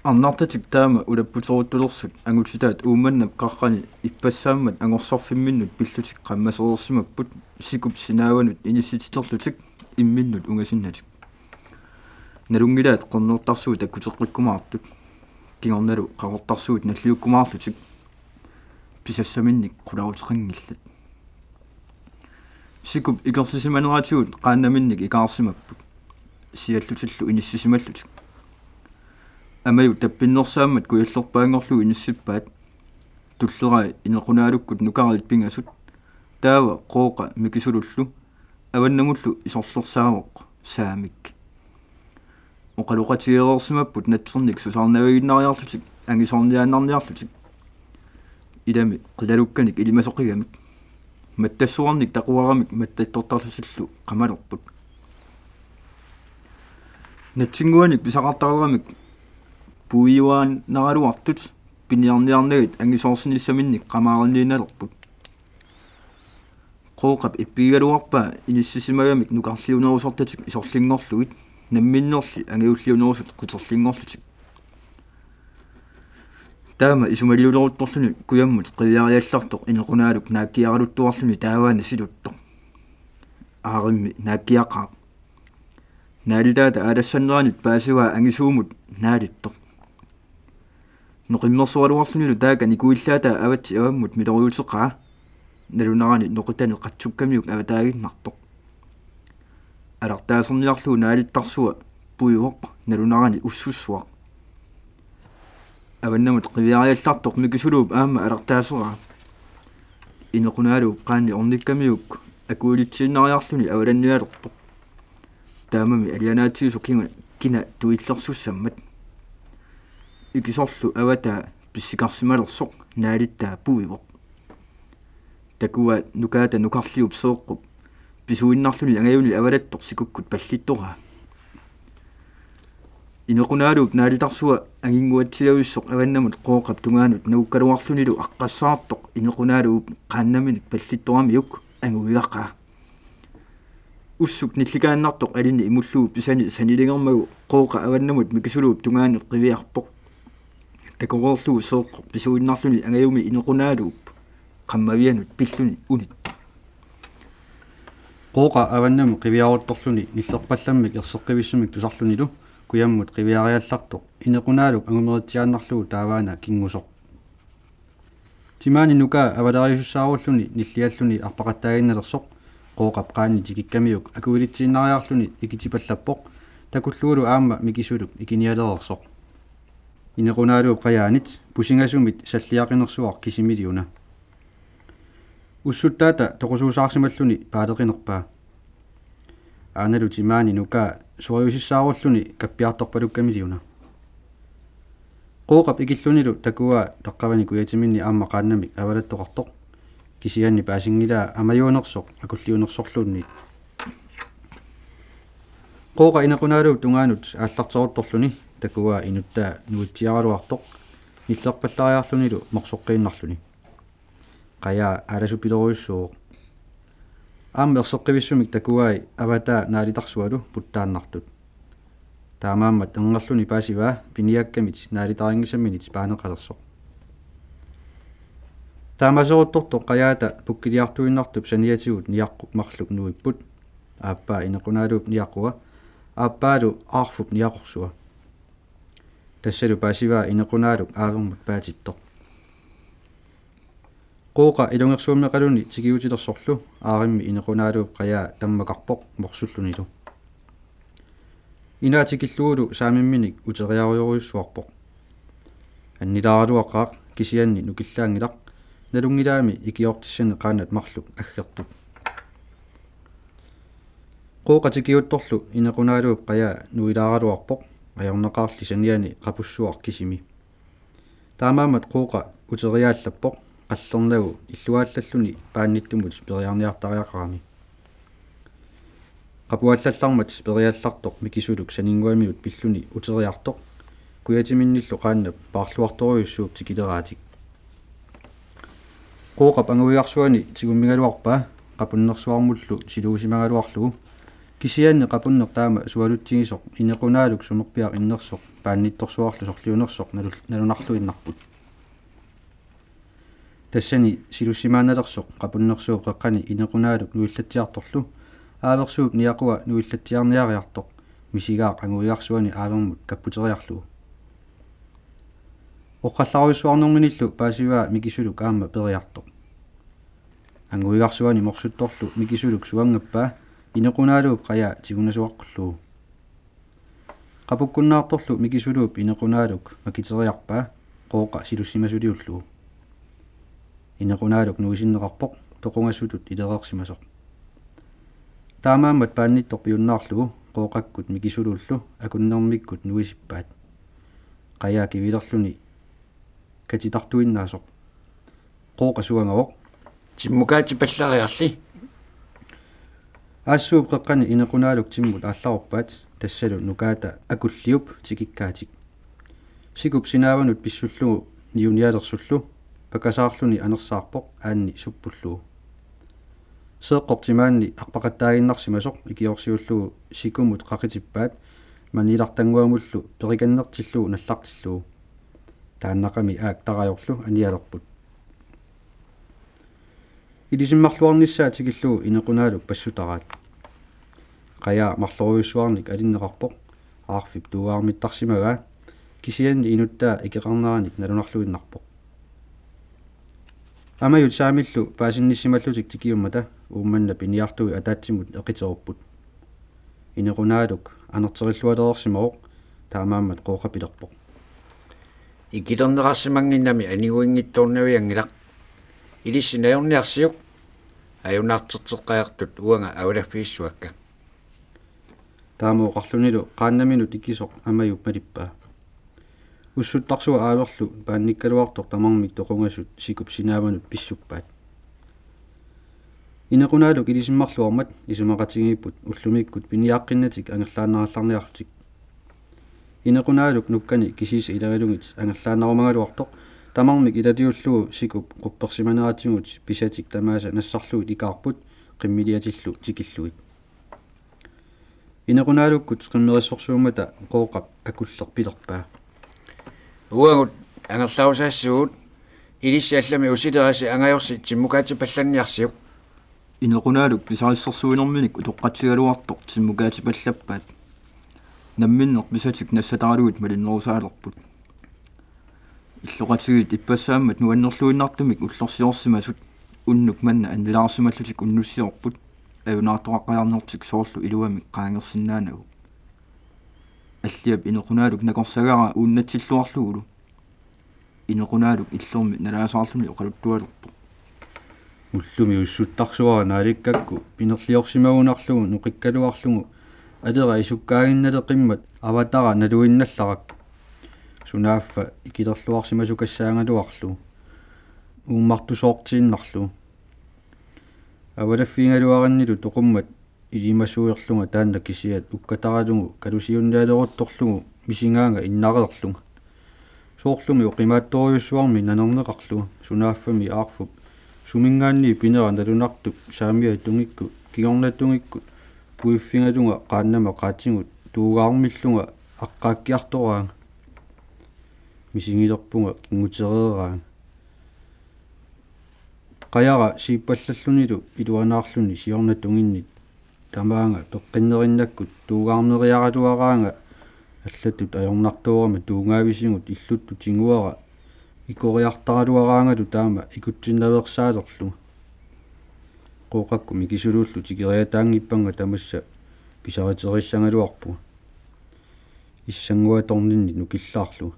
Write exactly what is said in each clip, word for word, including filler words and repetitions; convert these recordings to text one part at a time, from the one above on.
Arnartatik taama ulapputeruttulersut angutitaat Uummannap qarrani ippassaammat angorsarfimminnut pillutik qammasereersimapput sikup sinaavanut inissititerlutik imminnut ungasinnatik. Nalunngilaat qernertarsuit takkuteqqikkumaartut. Kingornalu qaqortarsuit nalliukkumaarlutik. Pisassaminnik qularuteqanngillat. Sikup ikersisimaneratigut qaannaminnik ikaarsimapput. Siallutillu inissisimallutik. Amaju tappinnersaammat kujallerpaanngorlugu inissippaat. Tullerai Inequnaalukkut nukariit pingasut. Taava Qooqa Mikisulullu avannamullu isorlersaavoq Saamik. Oqaloqatigereersimapput natsernik susaarnaviginnariarlutik angisoorniaannarniarlutik. Ilami qilalukkanik ilimasoqigamik. Mattassuarnik taquaramik mattattortarlutillu qamalerput. Natsinnguanik pisaqartararamik puiuaannaraluartut piniarniarnagit angisoorsinissaminnik qamaarinniinnalerput. Qooqap ippigigaluarpaa inissisimagamik nukarliunerusortatik isorlinngorlugit namminnerli angajulliunerusut qiterlinngorlutik. Taama isumaliuleruttorluni kujammut qiviariallartoq Inequnaaluk naakkiaraluttuarluni taavaana siluttoq. Aarimmi naakkiaqaaq. Naalitaata aalassanneranit paasivaa angisuumut naalittoq. Noqimmersugaluarlunilu taaka nikuillaataa avatsi avammut miloriuteqaa. Nalunarani noqitani qatsukkamiuk avataaginnartoq. Alartaaserniarlugu naalittarsua puivoq nalunarani ussussuaq. Avannamut qiviariallartoq Mikisuluup aamma alartaaseraa. Inequnaaluup qaanni ornikkamiuk akuilitsiinnariarluni avalannialerpoq. Taamami alianaatsigisut kina, kina tuillersussammat. Ikisorlu avataa pissikarsimalersoq naalittaa puivoq. Takuaa nukaata nukarliup Seeqqup pisuinnarluni angajuni avalattoq sikukkut pallittoraa. Inequnaaluup naalitarsua anginnguatsiavissoq avannamut Qooqap tungaanut nagukkaluarlunilu aqqassaartoq Inequnaaluup qaannaminik pallittoramiuk angugigaqaa. Ussuk nillikaannartoq alinni imullugu pisani sanilingermagu Qooqa avannamut Mikisuluup tungaanut qiviarpoq. Takoreerlugu Seeqqoq pisuinnarluni angajumi Inequnaaluup qammavianut pilluni unittoq. Qooqa avannamut qiviaruttorluni nillerpallammik erseqqivissumik tusarlunilu kujammut qiviariallartoq Inequnaaluk angumeritsiaannarlugu taavaana kinngusoq. Timaani nukaa avalariisussaarulluni nillialluni arpaqattaaginnalersoq Qooqap qaanni tikikkamiuk akuilitsiinnariarluni ikitipallappoq takullugulu aamma Mikisuluk ikinialereersoq. Inequnaaluup qajaanit pusingasumit salliaqinersuaq kisimiliuna. Ussuttaata toqusuusaarsimalluni paaleqinerpaa. Aanalu timaani nukaa soriusissaarulluni kappiartorpalukkamiliuna. Qooqap ikillunilu takuaa taqqavani kujatiminni aamma qaannamik avalattoqartoq. Kisianni paasinngilaa amajuunersoq akulliunersorluunniit. Qooqa Inequnaaluup tungaanut aallarteruttorluni takuaa inuttaa nuitsiaraluartoq nillerpallariarlunilu morsoqqiinnarluni. Qajaa aalasupilerujussuuvoq. Aamma erseqqivissumik takuai avataa naalitarsualu puttaannartut. Taamaammat erngerluni paasivaa piniakkamit naalitaarinngisaminit paaneqalersoq. Taamaseruttortoq qajaata pukkiliartuinnartup saniatigut niaqqup marluk nuipput. Aappaa Inequnaaluup niaqqua, aappaalu Aarfup niaqorsua. Tassalu paasivaa Inequnaaluk aavermut paatittoq. Qooqa ilungersuummeqaluni tikiutilersorlu aarimmi Inequnaaluup qajaa tammakarpoq morsullunilu. Inaa tikillugulu saamimminik uteriarujorujussuarpoq. Annilaaraluaqaaq kisianni nukillaanngilaq, nalunngilaami ikiortissani qaannat marluk aggertut. Qooqa tikiuttorlu Inequnaaluup qajaa nuilaaraluarpoq, ajornaqaarli saniani qapussuaq kisimi. Taamaammat Qooqa uteriaallappoq qallernagu illuaallalluni paannittumut periarniartariaqarami. Qapuallallarmat periallartoq Mikisuluk saninnguamiut pilluni uteriartoq, kujatiminnillu qaannap paarluartorujussuup tikileraatik. Qooqap anguigarsuani tigummigaluarpaa qapunnersuarmullu siluusimagaluarlugu, Kisianni qapunneq taama sualutsigisoq Inequnaaluk sumerpiaq innersoq paannittorsuarlu sorliunersoq nalul-, nalunarluinnarput. Tassani silussimaannalersoq qapunnersuup qeqqani Inequnaaluk nuillatsiartorlu aaversuup niaqua nuillatsiarniariartoq misigaaq anguigarsuani aavermut kapputeriarlugu. Oqallarujussuarnerminillu paasivaa Mikisuluk aamma periartoq. Anguigarsuani morsuttorlu Mikisuluk suangappaa Inequnaaluup qajaa tigunasuaqqullugu. Qapukkunnaartorlu Mikisuluup Inequnaaluk makiteriarpaa Qooqa silussimasuliullugu. Inequnaaluk nuisinneqarpoq toqungasutut ilereersimasoq. Taamaammat paannittoq piunnaarlugu Qooqakkut Mikisuluullu akunnermikkut nuisippaat. Qajaa kivilerluni katitartuinnaasoq. Qooqa suangavoq: Timmukaatipallariarli. Aassuup qeqqani Inequnaaluk timmut aallaruppaat, tassalu nukaata Akulliup tikikkaatik. Sikup sinaavanut pissullugu niunialersullu pakasaarluni anersaarpoq aanni suppullugu. Seeqqoq timaanni arpaqattaaginnarsimasoq ikiorsiullugu sikumut qaqitippaat maniilartannguamullu perikannertillugu nallartillugu. Taannaqami aak tarajorlu anialerput. Ilisimmarluarnissaa tikillugu Inequnaaluk passutaraat. Qajaa marlorujussuarnik alinneqarpoq, aarfip tuugaarmittarsimagaa, kisianni inuttaa ikeqarneranik nalunarluinnarpoq. Amajut saamillu paasinnissimallutik tikiummata Uummannap piniartui ataatsimut eqiterupput. Inequnaaluk anerterillualereersimavoq, taamaammat Qooqa pilerpoq: Ikilerneqarsimannginnami aniguinngitsoornavianngilaq. Ilissi najorniarsiuk. Ajunaarterteqqajartut uanga avalaffigissuakka. Taama oqarlunilu qaannaminut ikisoq Amajup malippaa. Ussuttarsuaq aaverlu paannikkaluartoq tamarmik toqungasut sikup sinaavanut pissuppaat. Inequnaaluk ilisimmarluarmat isumaqatigiipput ullumikkut piniaaqqinnatik angerlaannarallarniarlutik. Inequnaaluk nukkani kisiisa ilagalugit angerlaannarumagaluartoq tamarmik ilaliullugu sikup quppersimaneratigut pisatik tamaasa nassarlugit ikaarput qimmiliatillu tikillugit. Inequnaalukkut qimmerissorsuummata Qooqap Akulleq pilerpaa: Uagut angerlarusaassaagut, ilissi allamik usilerasi angajorsi timmukaatipallanniarsiuk. Inequnaaluk pisarissorsuinerminik utoqqatsigaluartoq timmukaatipallappaat. Namminneq pisatik nassataralugit malinnerusaalerput. Illoqatigiit ippassaammat nuannerluinnartumik ullorsiorsimasut unnuk manna annilaarsimallutik unnussiorput, ajunaartoqaqqajarnertik soorlu iluamik qaangersinnaanagu. Alliap Inequnaaluk nakorsagaraa uunnatsilluarlugulu. Inequnaaluk illermi nalaasaarluni oqaluttualerpoq: Ullumi ussuttarsuara naalikkakku pinerliorsimagunarlugu noqikkaluarlugu alera isukkaaginnaleqimmat avatara naluinnallarakku. Sunaaffa ikilerluarsimasukassaagaluarlugu uummartusoortiinnarlugu. Avalaffigigaluarinnilu toqummat ilimasuiorlunga taanna kisiat ukkataralugu kalusiunnialeruttorlugu misigaanga innareerlunga. Soorlumi oqimaattorujussuarmik nanerneqarlugu sunaaffami aarfup suminngaanniit pinera nalunartup saamiata tungikkut kingorna tungikkut puiffigalunga qaannama qaatigut tuugaarmillunga aqqaakkiartoraanga. Misigilerpunga kingutereeraanga. Qajara siippallallunilu iluanaarluni siorna tunginnit tamaanga peqqinnerinnakkut tuugaarneriaraluaraanga, allatut ajornartoorama tuugaavisigut illuttut tiguara ikoriartaraluaraangalu taama ikutsinnaveersaalerlunga. Qooqakkut Mikisuluullu tikeriataanngippanga tamassa pisariterissagaluarpunga issannguatorninni nukillaarlunga.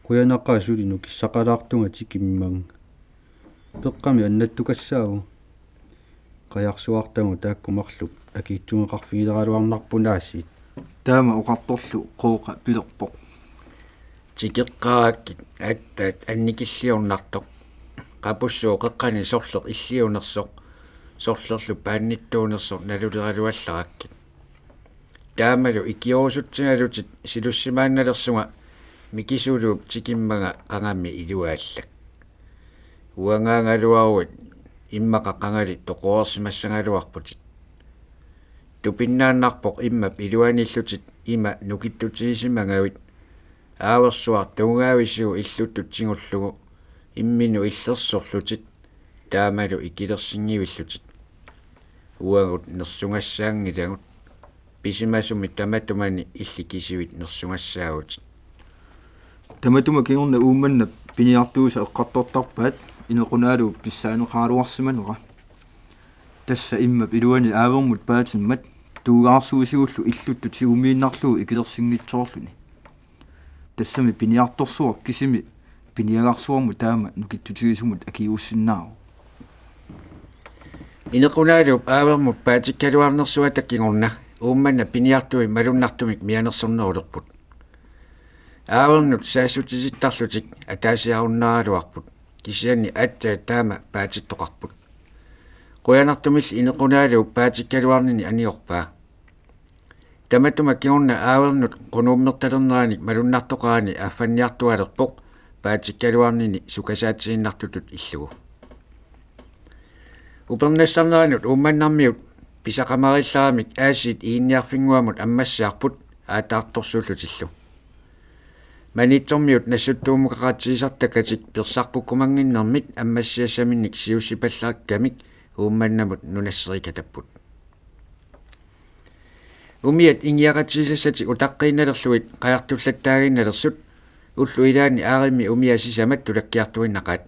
Qujanaqaaq, suli nukissaqalaartunga tikimmanga. Peqqami annattukassaavoq. Qajarsuartagut taakku marluk akiitsugeqarfigileraluarnarput aasiit. Taama oqartorlu Qooqa pilerpoq: Tikeqqaarakkit aatsaat annikilliornartoq. Qapussuup qeqqani sorleq illiunersoq, sorlerlu paannittuunersoq naluleraluallarakkit. Taamalu ikiorusutsigalutit silussimaannalersunga Mikisuluup tikimmanga qangami iluaallak. Uangaagaluaruit immaqa qangali toqoreersimassagaluarputit. Tupinnaannarpoq immap iluaniillutit ima nukittutigisimagavit aaversuaq tungaavisigu illuttut tigullugu imminut illersorlutit taamalu ikilersinngivillutit. Uagut nersugassaanngilagut. Pisimasumik tamatumani illit kisivit nersugassaavutit. Tamatuma kingorna Uummannap piniartuisa eqqartortarpaat Inequnaaluup pissaaneqaraluarsimanera. Tassa immap iluani aavermut paatimmat tuugaarsuisigullu illuttut tigumiinnarlugu ikilersinngitsoorluni. Tassami piniartorsuaq kisimi piniagarsuarmut taama nukittutigisumut akiuussinnaavoq. Inequnaaluup aavermut paatikkaluarnersuata kingorna Uummannap piniartui malunnartumik mianersornerulerput. Aavernut saassutisittarlutik ataasiarunnaaraluarput, kisianni aatsaat taama paatittoqarput. Qujanartumilli Inequnaaluup paatikkaluarnini anigorpaa. Tamatuma kingorna aavernut qunuummertalerneranik malunnartoqarani affanniartualerpoq paatikkaluarnini sukasaatigiinnartutut illugu. Upernassarneranut Uummannarmiut pisaqamarillaramik aasiit Iginniarfinnguamut ammassaarput aataartorsuullutillu. Maniitsormiut nassuttuumukaqatigisartakkatik persaqqukkumannginnermit ammassiassaminnik siussipallarakkamik Uummannamut nunasserikatapput. Umiat ingiaqatigisassatik utaqqiinnalerlugit qajartullattaaginnalersut ullut ilaanni aarimmi umiat sisamat tulakkiartuinnaqaat.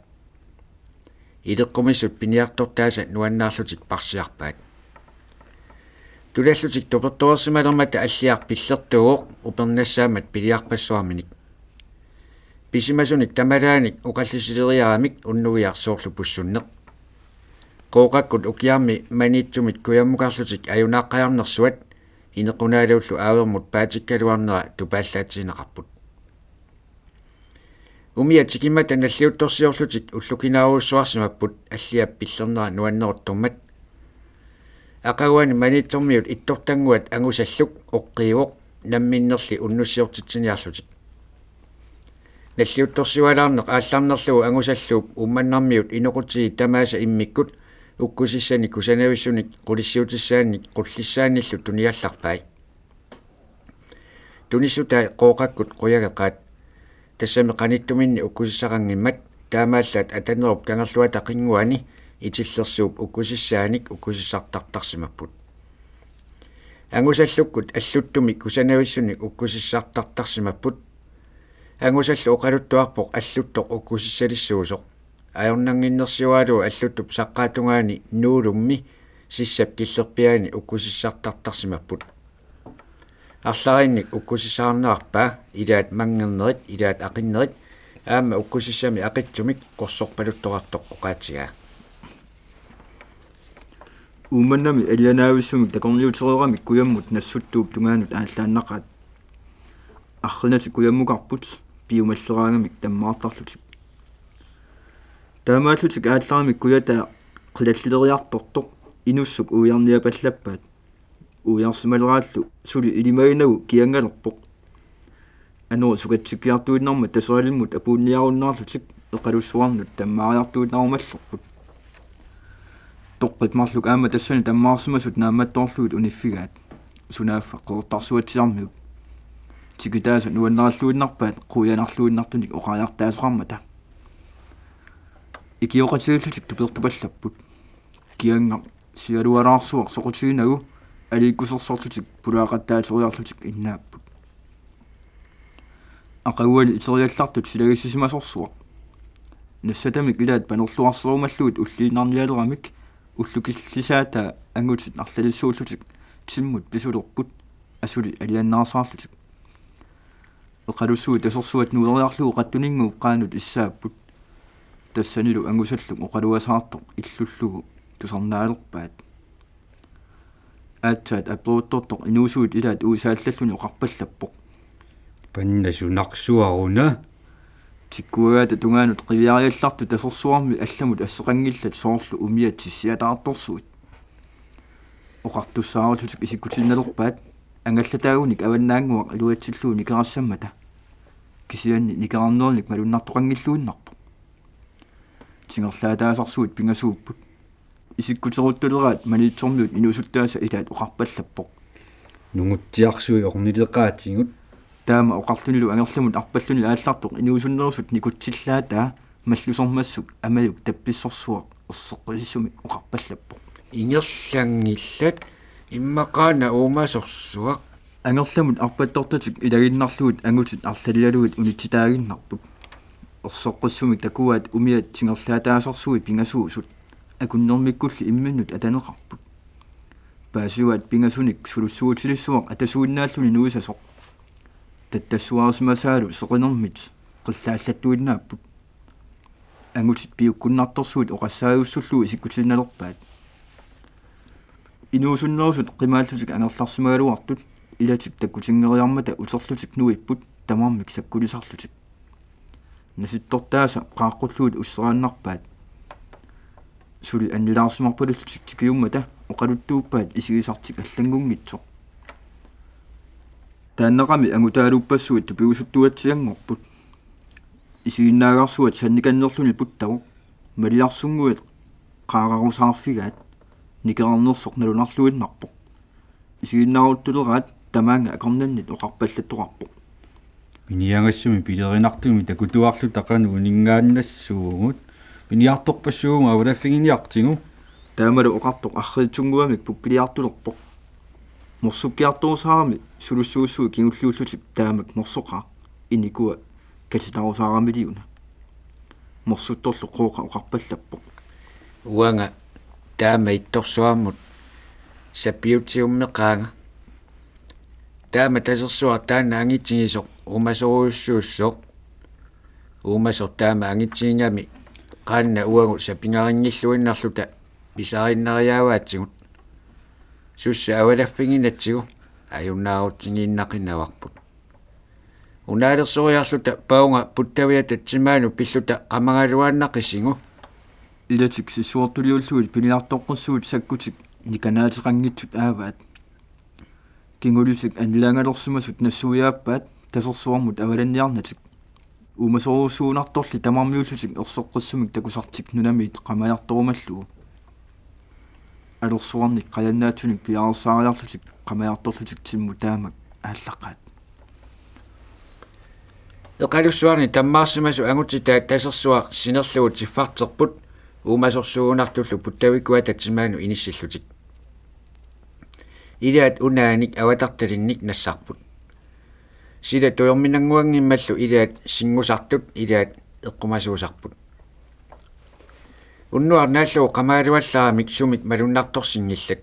Ileqqumissut piniartortaasa nuannaarlutik parsiarpaat. Tulallutik tupertoreersimalermata Alliaq pillertuuvoq upernassaammat piliarpassuarminik. Pisimasunik tamalaanik oqallisileriaramik unnugiaq soorlu pussunneq. Qooqakkut ukiarmi Maniitsumit kujammukarlutik ajunaaqqajarnersuat Inequnaaluullu aavermut paatikkaluarnera tupaallaatigineqarput. Umiat tikimmata nalliuttorsiorlutik ullukinarujussuarsimapput Alliap pillernera nuanneruttormat. Aqaguani Maniitsormiut ittortannguat angusalluk oqqiivoq namminnerli unnussiortitsiniarlutik. Nalliuttorsiualaarneq aallarnerlugu angusalluup Uummannarmiut inoqutigiit tamaasa immikkut ukkusissanik kusanavissunik qulissiutissaannik qullissaanillu tuniallarpai. Tunissutai Qooqakkut qujageqaat. Tassami qanittuminni ukkusissaqanngimmat taamaallaat Atanerup kangerluata qinnguani Itillersuup ukkusissaanik ukkusissartartarsimapput. Angusallukkut alluttumik kusanavissunik ukkusissartartarsimapput. Angusallu oqaluttuarpoq alluttoq ukkusissalissuusoq. Ajornannginnersiuaralugu alluttup saqqaatungaani Nuulummi sissap killerpiaani ukkusissartartarsimapput. Arlalinnik ukkusissaarnerarpaa, ilaat manngernerit, ilaat aqinnerit, aamma ukkusissami aqitsumik qorsorpaluttoqartoq oqaatigaa. Uummannami alianaavissumik takorniutereeramik kujammut nassuttuup tungaanut aallaannaqaat. Arriinnatik kujammukarput piumalleraangamik tammaartarlutik. Taamaallutik aallaramik kujataa qilallileriartortoq inussuk uiarniapallappaat. Uiarsimaleraallu suli ilimaginagu kiangalerpoq. Anori sukatsikkiartuinnarmat Taseralimmut apuunniarunnaarlutik eqalussuarnut tammaariartuinnarumallerput. Toqqit marluk aamma tassani tammaarsimasut naammattoorlugit uniffigaat. Sunaaffa Qeqertarsuatsiarmiut. Tikitaasa nuannaralluinnarpaat quianarluinnartunik oqariartaaseqarmata. Ikioqatigiillutik tupertupallapput. Kiangaq sialualaarsuaq soqutiginagu aliikkusersorlutik pulaaqattaateriarlutik innaapput. Aqaguani iteriallartut silagissisimasorsuaq. Nassatamik ilaat panerluarserumallugit ulliinnarnialeramik ullukillisaataa angutit arlalissuullutik timmut pisulerput asuli aliannaarsaarlutik. Eqalussuit Tasersuat nueriarlugu qattuninnguup qaanut issaapput. Tassanilu angusalluk oqaluasaartoq illullugu tusarnaalerpaat. Aatsaat aperuttortoq inuusuit ilaat uisaallalluni oqarpallappoq: Panna sunarsuaruna? Tikkuagaata tungaanut qiviariallartut Tasersuarmi allamut asseqanngillat soorlu umiat tissiataartorsuit. Oqartussaarullutik isikkutiinnalerpaat angallataagunik avannaannguaq iluatsillugu nikerassammata. Kisianni nikerarnernik malunnartoqanngilluinnarpoq. Tingerlaataasarsuit pingasuupput. Isikkuteruttuleraat Maniitsormiut inuusuttaasa ilaat oqarpallappoq: Nungutsiarsui ornileqaatigut. Taama oqarlunilu angerlamut arpalluni aallartoq inuusunnerusup nikutsillaataa mallusermassuk Amajuk tappissorsuaq erseqqissumik oqarpallappoq: Ingerlanngillat, immaqaana uumasorsuaq. Angerlamut arpattortatik ilaginnarlugit angutit arlalialugit unitsitaaginnarput. Erseqqissumik takuaat umiat tingerlaataasarsuit pingasuusut. Akunnermikkulli imminnut ataneqarput. Paasivaat pingasunik sulussuutilissuaq atasuinnaalluni nuisasoq. Tattassuarisimasaalu seqinermit qillaallattuinnaapput. Angutit piukkunnartorsuit oqassaajussullugu isikkutiinnalerpaat. Inuusunnerusut qimaallutik angerlarsimagaluartut ilatik takkutinngeriarmata uterlutik nuipput tamarmik sakkulisarlutik. Nasittortaasa qaaqqullugit usseraannarpaat. Suli annilaarsimarpalullutik tikiummata oqaluttuuppaat isigisartik allanngunngitsoq. Taannaqami angutaaluppassuit tupigusuttuatsianngorput. Isiginnaagarsuat sannikannerluni puttavoq. Maliarsunnguit qaararusaarfigaat, nikerarnersoq nalunarluinnarpoq. Isiginnaaruttuleraatta tamaanga akornannit oqarpallattoqarpoq: Piniagassami pilerinartumik takutuarluta qanoq uninngaannassuugut. Piniartorpassuugut avalaffiginiartigu. Taamalu oqartoq arriitsunnguamik pukkiliartulerpoq. Morsukkiartorusaarami sulussuussuit kingulliullutik taamak morsoqaaq, inikua katitarusaaramiuna. Morsuttorlu Qooqa oqarpallappoq: Uanga taama ittorsuarmut sapiutsiummeqaanga. Taama tasersuaq taanna angitsigisoq uumasorujussuussooq. Uumasoq taama angitsigigami qaannat uagut sapigarinngilluinnarluta pisariinnariaavaatigut. Sussa avalaffiginatsigu ajunnaarutsigiinnaqinavarput. Unaalersoriarluta Paunga puttaviata timaanut pilluta qamagaluaannaqisigu. Ilatik sissuertuliullugit piniartoqqissuit sakkutik nikanaateqanngitsut aavaat. Kingulitik annilaangalersimasut nassuiaappaat tasersuarmut avalanniarnatik. Uumasorujussuunartorli tamarmiullutik erseqqissumik takusartik nunamiit qamajartorumallugu. Alersuarnik qajannaatsunik piareersaariarlutik qamajartorlutik timmut taamak aallaqaat. Eqalussuarni tammaarsimasut angutitaat tasersuaq sinerlugu tiffarterput uumasorsuugunartullu puttavikuata timaanut inissillutik. Ilaat unaanik avatartalinnik nassarput. Sila tujorminannguanngimmallu ilaat sinngusartut ilaat eqqumasuusarput. Unnuaq naallugu qamagaluallaramik sumik malunnartorsinngillat.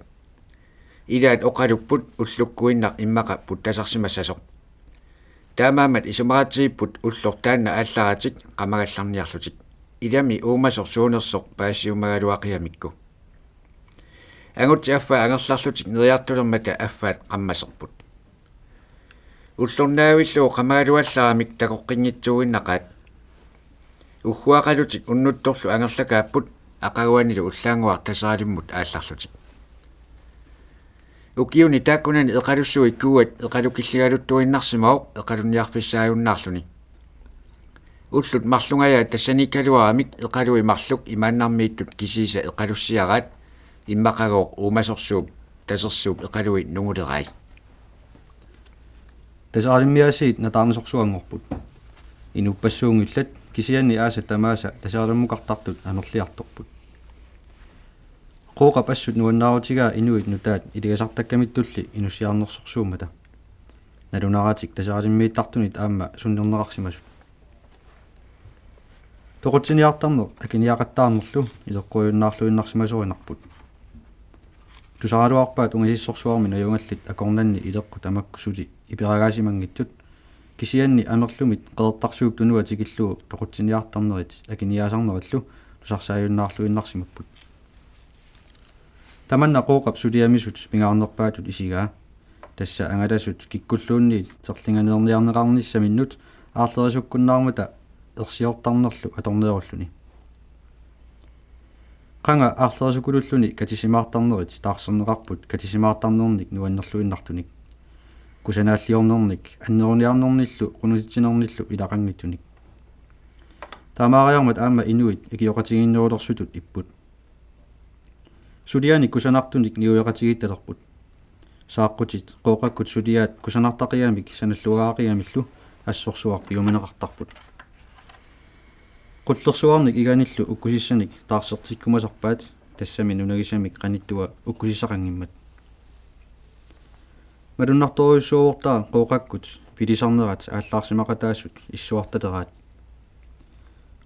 Ilaat oqalupput ullukkuinnaq immaqa puttasarsimassasoq. Taamaammat isumaqatigiipput ulloq taanna aallaratik qamagallarniarlutik. Ilami uumasoq suunersoq paasiumagaluaqigamikku. Angutit affaa angerlarlutik neriartulermata affaat qammaserput. Ullornaavillugu qamagaluallaramik takoqqinngitsuuinnaqaat. Ugguaqalutik unnuttorlu angerlakaapput aqaguanilu ullaannguaq Taseralimmut aallarlutik. Ukiuni taakkunani eqalussuit kuuat eqalukilligaluttuinnarsimavoq eqalunniarfissaajunnaarluni. Ullut marlungajaat tassaniikkaluaramik eqalui marluk imaannarmiittut kisiisa eqalussiaraat immaqagooq uumasorsuup tasersuup eqalui nungulerai. Taseralimmiaasiit nataarnisorsuanngorput. Inuppassuunngillat kisianni aasat tamaasa Taserelimmukartartut amerliartorput. Qooqap assut nuannaarutigaa inuit nutaat iligasartakkamittulli inussiarnersorsuummata. Nalunaratik Taseralimmiittartunit aamma sunnerneqarsimasut. Toqutsiniartarneq akiniaqattaarnerlu ileqquajunnaarluinnarsimasorinarput. Tusaraluarpaat ungasissorsuarmi najugallit akornanni ileqqut tamakku suli iperagaasimanngitsut, kisianni amerlumit Qeqertarsuup Tunua tikillugu toqutsiniartarnerit akiniaasarnerillu tusarsaajunnaarluinnarsimapput. Tamanna Qooqap suliamisut pingaarnerpaatut isigaa. Tassa angalasut kikkulluunniit serlinganeerniarneqarnissaminnut aarlerisukkunnaarmata ersiortarnerlu atorneerulluni. Qanga aarlerisukunulluni katisimaartarnerit taarserneqarput katisimaartarnernik nuannerluinnartunik. Kusanaalliornernik anneruniarnernillu qunusitsinernillu ilaqanngitsunik. Taamaariarmat aamma inuit ikioqatigiinnerulersutut ipput. Sulianik kusanartunik niueqatigiittalerput. Saaqqutit Qooqakkut suliaat kusanartaqigamik sanalluagaaqigamillu assorsuaq piumaneqartarput. Qullersuarnik iganillu ukkusissanik taarsertikkumasarpaat, tassami nunagisamik qanittua ukkusissaqanngimmat. Malunnartorujussuuvortaa Qooqakkut pilisarnerat aallaarsimaqataasut issuartaleraat.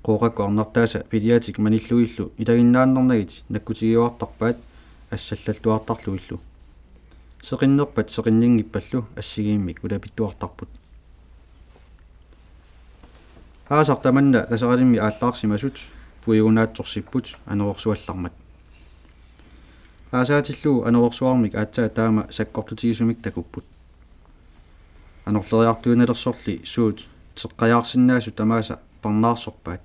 Qooqakkut arnartaasa piliatik manillugillu ilaginnaannarnagit nakkutigiuartarpaat assallattuartarlugillu. Seqinnerpat seqinninngippallu assigiimmik ulapittuartarput. Aasaq tamanna Taseralimmi aallaarsimasut puigunaatsorsipput anorersuallarmat. Aasaatillugu anorersuarmik aatsaat taama sakkortutigisumik takupput. Anorleriartuinnalersorli suut teqqajaarsinnaasut tamaasa parnaarsorpaat.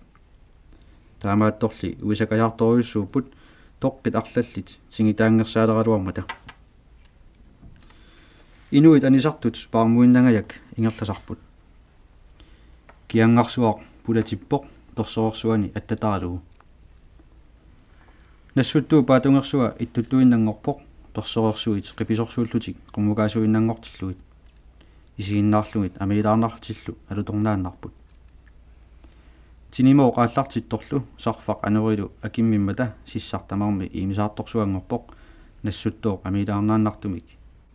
Taamaattorli uisakajaartorujussuupput toqqit arlallit tingitaanngersaaleraluarmata. Inuit anisartut paarmuinnangajak ingerlasarput. Kiangarsuaq pulatippoq persorersuani attataralugu. Nassuttuup paatungersua ittuttuinnanngorpoq persorersuit qipisorsuullutik qummukaasuinnanngortillugit. Isiginnaarlugit amiilaarnarlutillu alutornaannarput. Tinimooq aallartittorlu sarfaq anorilu akimmimmata sissaq tamarmi iimisaartorsuanngorpoq nassuttooq amiilaarnaannartumik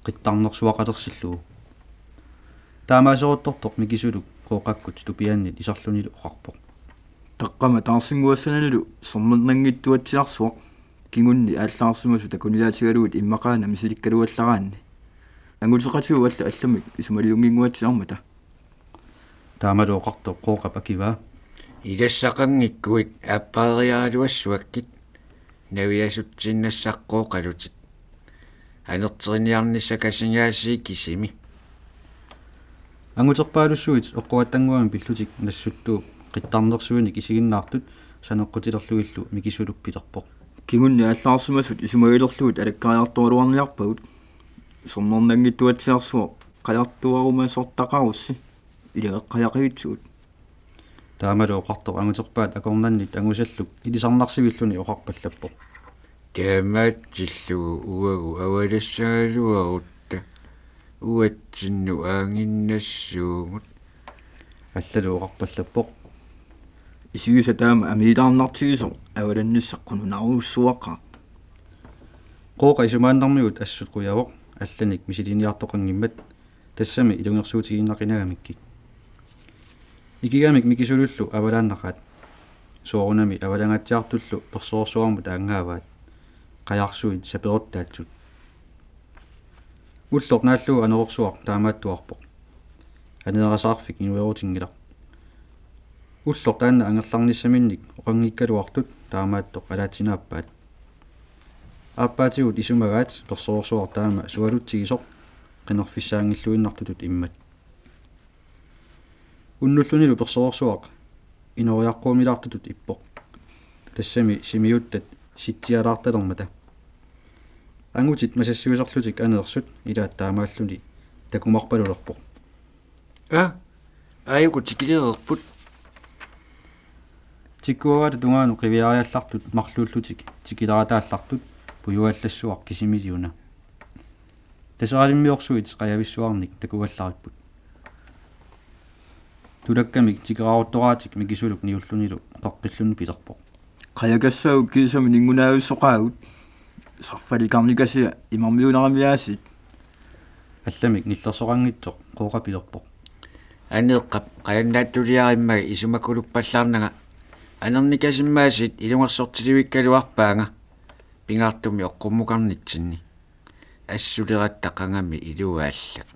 qittarnersuaqalersillugu. Taamaaseruttortoq Mikisuluk Qooqakkut tupiannit iserlunilu oqarpoq: Taqqama taarsinnguassananilu sermernanngittuatsiarsuaq. Kingunni aallaarsimasut takuniaatigalugit immaqaana misilikkaluallaraanni. Anguteqatigut alla allamik isumaliunnginnguatsiarmata. Taamalu oqartoq Qooqap akivaa: Ilassaqanngikkuit aappaariaraluassuakkit, naviasutsiinnassaqooqalutit. Anerteriniarnissaq kasingaasiik kisimi. Anguterpaalussuit oqquattannguamik pillutik nassuttuup qittarnersuinik isiginnaartut saneqqutilerlugillu Mikisuluk pilerpoq: Kingunni aallaarsimasut isumagilerlugit alakkariartoraluarniarpagut. Sermernanngittuatsiarsuaq qajartuarumasortaqarussi, ilageqqajaqigitsugut. Taamalu oqartoq anguterpaat akornannit angusalluk ilisarnarsivilluni oqarpallappoq: Taamaatsillugu uagut avalassagaluarutta uatsinnut aanginnassuugut. Allalu oqarpallappoq: Isigisat taama amiilaarnartigisoq avalannissaq qununarujussuaqaaq. Qooqa isumaannarmigut assut qujavoq allanik misiliniartoqanngimmat, tassami ilungersuutigiinnaqinagamikkik. Ikigamik Mikisulullu avalaannaqaat. Soorunami avalangaatsiartullu persorersuarmut aanngaavaat. Qajarsuit saperuttaatsut. Ulloq naallugu anorersuaq taamaattuarpoq. Aneerasaarfik inuerutinngilaq. Ulloq taanna angerlarnissaminnik oqanngikkaluartut taamaattoq alaatsinaappaat. Aappaatigut isumagaat persorersuaq taama sualutsigisoq qinerfissaanngilluinnartutut immat. Unnullunilu persorersuaq inoriaqquumilaartutut ippoq. Tassami simiuttat sitsialaartalermata. Angutit masassiuserlutik aneersut ilaat taamaalluni takumarpalulerpoq. Aa, aajuku tikilereerput. Tikkuagaata tungaanut qiviariallartut marluullutik tikilarataallartut pujuallassuaq kisimiiliuna. Taseralimmiorsuit qajavissuarnik takuallaripput. Tulakkamik tikeraaruttoraatik Mikisuluk niullunilu qaqqilluni pilerpoq: Qajakassaagut kiisami ninngunaavissoqaagut. Sarfalikarnikasia imarmiunaramiaasiit. Allamik nillersoqanngitsoq Qooqa pilerpoq: Aneeqqap qajannaattuliarimmaga isumakuluppallaarnanga. Anernikasimmaasiit ilungersortilivikkaluarpaanga pingaartumik oqqummukarnitsinni. Assuleratta qangami iluaallak.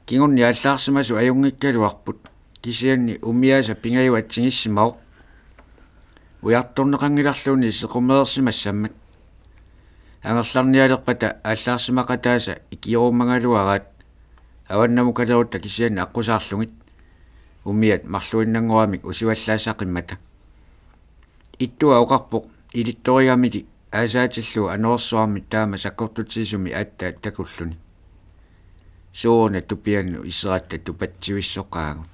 Kingorna aallaarsimasut ajunngikkaluarput, kisianni umiaasa pingajuat atsigissimavoq. Ujartorneqanngilarluunniit sequmereersimassammat. Angerlarnialerpata aallaarsimaqataasa ikiorumagaluaraat, avannamukalerutta kisianni aqqusaarlugit. Umiat marluinnanngoramik usivallaassaqimmata. Ittua oqarpoq ilittorigamili aasaatillugu anorersuarmit taama sakkortutigisumik aatsaat takulluni. Sooruna tupiannut iseratta tupatsivissoqaagut.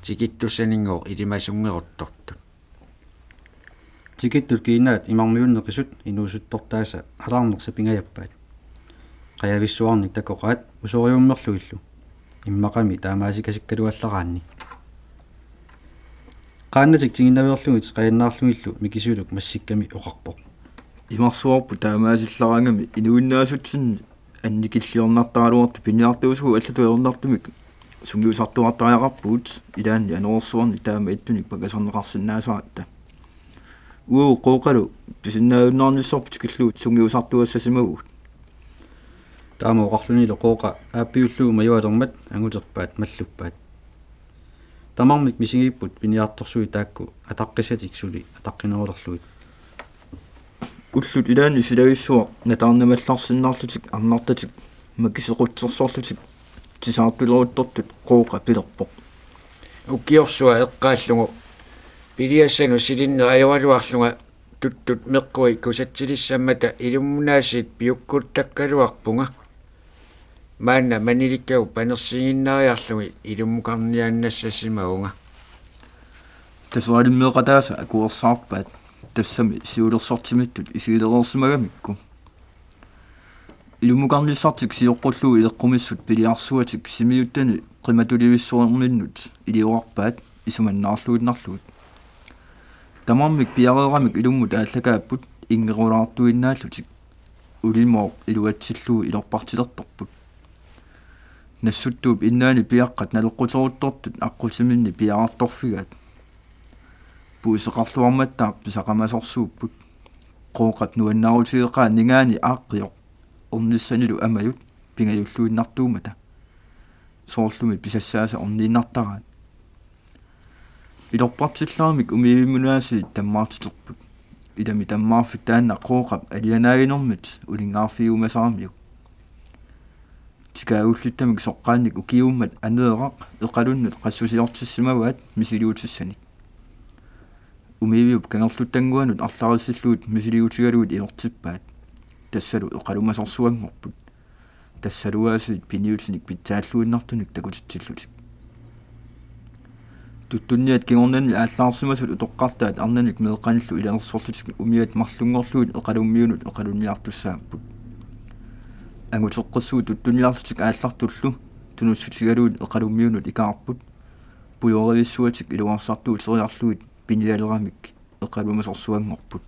Tikittussaninngooq ilimasunngeruttortut. Tikittut kiinaat imarmiunneqisut inuusuttortaasa alaarneq sapingajappaat. Qajavissuarnik takoqaat usoriummerlugillu. Immaqami taamaasikasikkaluallaraanni. Qaannatik tiginnaveerlugit qajannaarlugillu Mikisuluk massikkami oqarpoq: Imarsuarput taamaasillaraangami inuinnaasutsinni annikilliornartaraluartut piniartuusugut allatut ajornartumik sungiusartuartariaqarpugut, ilaanni anorersuarnik taama ittunik pakasarneqarsinnaasaratta. Uagut Qooqalu pisinnaajunnaarnissarput tikillugu sungiusartuassasimavugut. Taama oqarlunilu Qooqa aappiullugu majualermat anguterpaat malluppaat. Tamarmik misigiipput piniartorsuit taakku ataqqissatik suli ataqqinerulerlugit. Ullut ilaanni silagissuaq nataarnamallarsinnarlutik arnartatik makisequtsersorlutik tisaartuleruttortut Qooqa pilerpoq: Ukiorsuaq eqqaallugu piliassanut silinneq ajoraluarlunga tuttut meqqui kusatsilissammata ilummunaasiit piukkuuttakkaluarpunga. Maanna manilikkagut panersiiginnariarlugit ilummukarniaannassasimavunga. Taseralimmeeqataasa akuersaarpaat, tassami siulersortimittut isigilereersimagamikku. Ilummukarnissartik sioqqullugu ileqqumissut piliarsuatik simiuttani qimatulivissuarminnut iliorarpaat isumannaarluinnarlugit. Tamarmik piareeramik ilummut aallakaapput inngerulaartuinnaallutik. Ulimooq iluatsillugu ilorpartilertorput. Nassuttuup innaani piaqqat naleqquteruttortut aqqutiminni piaartorfigaat. Puiseqarluarmattaaq pisaqamasorsuupput. Qooqap nuannaarutigeqaa ningaani aaqqioq ornissanilu amajut pingajulluinnartuummata. Soorlumi pisassaasa orniinnartaraat. Ilorpartillaramik umiivimmunaasiit tammaartiterput. Ilami tammaarfik taanna Qooqap alianaaginermit uninngaarfigiumasaramiuk. Tikaagullittami soqqaannik ukiuummat Aneeraq Eqalunnut qassusiortissimavaat misiliutissanik. Umiiviup kangerluttannguanut arlarissillugit misiliutigalugit ilortippaat. Tassalu Eqalumasorsuanngorput. Tassaluaasiit piniutinik pitsaalluinnartunik takutitsillutik. Tuttunniat kingornanni aallaarsimasut utoqqartaat arnanik meeqqanillu ilalersorlutik umiat marlunngorlugit Eqalummiunut eqalunniartussaapput. Anguteqqissuit tuttunniarlutik aallartullu tunussutigalugit Eqalummiunut ikaarput. Pujorivissuatik iluarsartuuteriarlugit pinialeramik Eqalumasorsuanngorput.